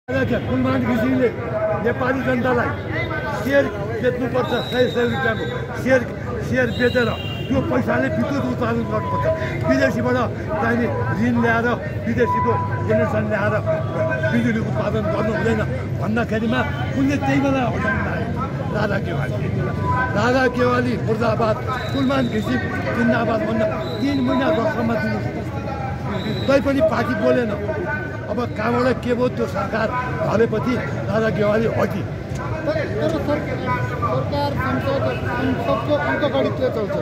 कुलमान घिसिङले नेपाली जनतालाई सेयर बेच्नुपर्छ 100 रुपियाँको सेयर बेचेर त्यो पैसाले विद्युत उत्पादन गर्नुपर्छ। विदेशीबाट चाहिने ऋण ल्याएर विदेशीको डोनेसन ल्याएर बिजुली उत्पादन गर्नु हुँदैन भन्दाखेरिमा उनले त्यही बेला हटाउनु लाग्यो। राजा केवाली मुर्दाबाद, कुलमान घिसिङ जिन्दाबाद भन्दा 3 महिना रकममा दिनु तैपनि पार्टी बोलेन। अब कहाँबाट के भयो त्यो सरकार ढलेपछि राजा केवाली हटी। सरकार संसदको अङ्कगणितले चल्छ।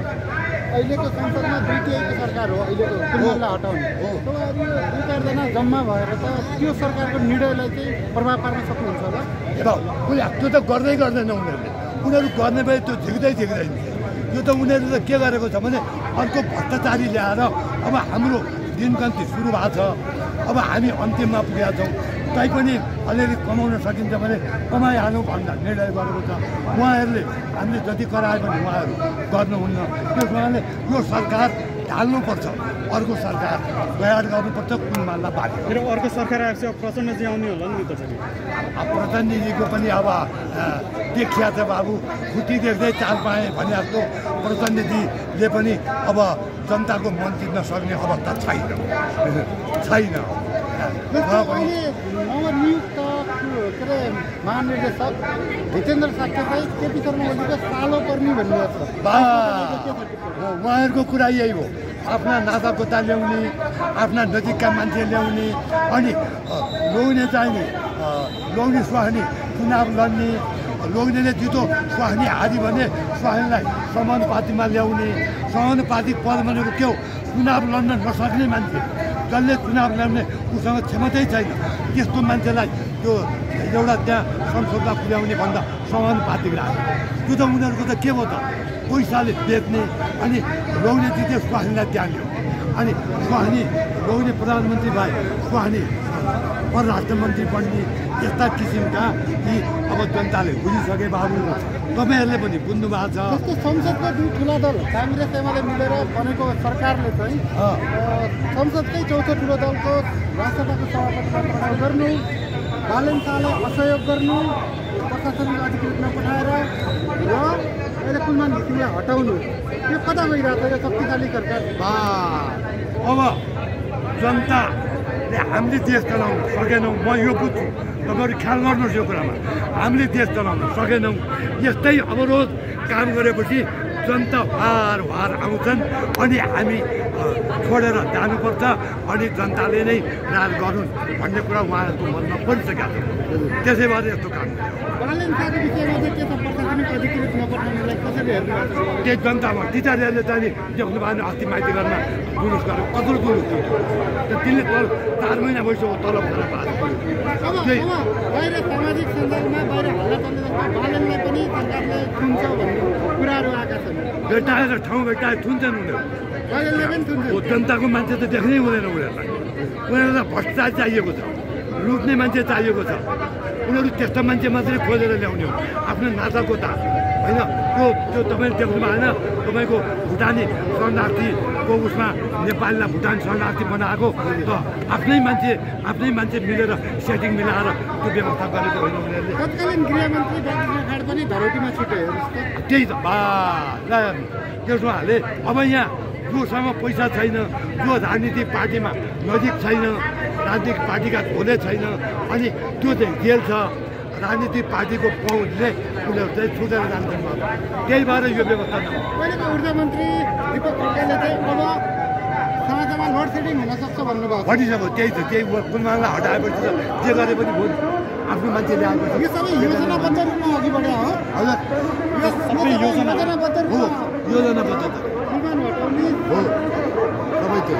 अहिलेको संसदमा दुईटैको सरकार हो, अहिलेको कुलमानलाई हटाउने हो। दुई चारजना जम्मा भएर त त्यो सरकारको निर्णयलाई चाहिँ प्रभाव पार्न सक्नुहुन्छ होला। त्यो त गर्दैन उनीहरू गर्ने भए त्यो झिक्दैन। यो त उनीहरू त के गरेको छ भने अर्को भ्रष्टाचारी ल्याएर अब हाम्रो दिनगन्ती सुरु भएको छ। अब हामी अन्तिममा पुगेका छौँ। तैपनि अलिअलि कमाउन सकिन्छ भने कमाइहालौँ भन्दा निर्णय गरेको छ उहाँहरूले। हामीले जति करायो भने उहाँहरू गर्नुहुन्न। त्यस कारणले यो सरकार ढाल्नुपर्छ, अर्को सरकार तयार गर्नुपर्छ कुलमानलाई बाँध्यो। फेरि अर्को सरकार आएपछि अब प्रचण्डजी आउने होला नि त। प्रचण्डजीको पनि अब देखिया छ बाबु, खुट्टी देख्दै चाल पाएँ भने जस्तो प्रचण्डजीले पनि अब जनताको मन जित्न सक्ने अवस्था छैन। नवनियुक्त के अरे महानिर्देशक जितेन्द्र साक्य चाहिँ केपी शर्मा ओलीको सालो पर्ने भन्नुभएको छ। उहाँहरूको कुरा यही हो, आफ्ना नातागोता ल्याउने, आफ्ना नजिकका मान्छे ल्याउने, अनि लोग्ने चाहिने लोग्ने सुहानी चुनाव लड्ने, लोग्नेले जितो सुहानी हारी भने सुहानीलाई समानुपातिमा ल्याउने। समानुपाती पद भनेको के हो? चुनाव लड्न नसक्ने मान्छे, जसले चुनाव लड्ने उसँग क्षमतै छैन त्यस्तो मान्छेलाई त्यो एउटा त्यहाँ संसदमा पुर्याउने भन्दा समानुपातिक राख्छ। त्यो त उनीहरूको त के भयो त? पैसाले बेच्ने। अनि लोग्ने जिते सुहानीलाई त्यहाँ ल्यायो, अनि सुहानी लोग्ने प्रधानमन्त्री भए सुहानी परराष्ट्र मन्त्री बन्ने। यस्ता किसिमका यी अब जनताले बुझिसके बाबु, तपाईँहरूले पनि बुझ्नु भएको छ। जस्तो संसदको दुई ठुला दल काङ्ग्रेस एमाले मिलेर बनेको सरकारले चाहिँ संसदकै चौथो ठुलो दलको राष्ट्रसभाको सभापति गर्नु, बालन शाहलाई असहयोग गर्नु, प्रशासनिक अधिकृत नपठाएर र अहिले कुलमान घिसिङलाई हटाउनु, यो कता गइरहेको छ यो शक्तिशाली सरकार? अब जनताले हामीले देश चलाउन सकेनौँ। म यो बुझ्छु, तपाईँहरू ख्याल गर्नुहोस् यो कुरामा। हामीले देश चलाउन सकेनौँ। यस्तै अवरोध काम गरेपछि जनता वार आउँछन् अनि हामी छोडेर जानुपर्छ, अनि जनताले नै राज गरून् भन्ने कुरा उहाँहरूको मनमा परिसकेको छ। त्यसै भएर यस्तो काम त्यही जनतामा टिचरहरूले चाहिँ देख्नु भएन। अस्ति माइती गर्न जुलुस गरेर कत्रो जुलुस तिनले 4 महिना भइसक्यो तलब खाना पाएको। बाहिर सामाजिक सञ्जालमा बाहिर हल्ला बालनलाई पनि सरकारले थुन्छ भन्ने कुराहरू आएका छन्। भेटाएर ठाउँ भेटाए थुन्छन् उनीहरू। जनताको मान्छे त देख्नै हुँदैन उनीहरूलाई भ्रष्टाचार चाहिएको छ, लुट्ने मान्छे चाहिएको छ। उनीहरू त्यस्तो मान्छे मात्रै खोजेर ल्याउने हो, आफ्नो नातागोता होइन। त्यो तपाईँले देख्नु भएन? तपाईँको भुटानी शरणार्थीको उसमा नेपाललाई भुटान शरणार्थी बनाएको त आफ्नै मान्छे मिलेर सेटिङ मिलाएर त्यो व्यवस्था गरेको होइन उनीहरूले। तत्कालीन गृहमन्त्री डाक्टर खाड पनि धरौटीमा छुट्यो। त्यही त त्यसो हाले। अब यहाँ जोसँग पैसा छैन, जो राजनीतिक पार्टीमा नजिक छैन, राजनीतिक पार्टीका झोले छैन, अनि त्यो चाहिँ जेल छ। राजनीतिक पार्टीको पहुँचले उनीहरू चाहिँ छुटेर जान्छन्। त्यही भएर यो व्यवस्था पहिलेको ऊर्जा मन्त्री दीपक खड्काले चाहिँ अब समाजमा लोड सेडिङ हुन सक्छ भन्नुभयो। हटिसक्यो। त्यही कुलमानलाई हटाएपछि त जे गरे पनि भयो, आफ्नो मान्छे ल्याएको छ। यो सबै योजनाबद्ध रूपमा अघि बढ्यो हो। हजुर, यो सबै योजनाबद्ध हो, योजनाबद्ध कुलमान हटाउने हो सबै त्यो।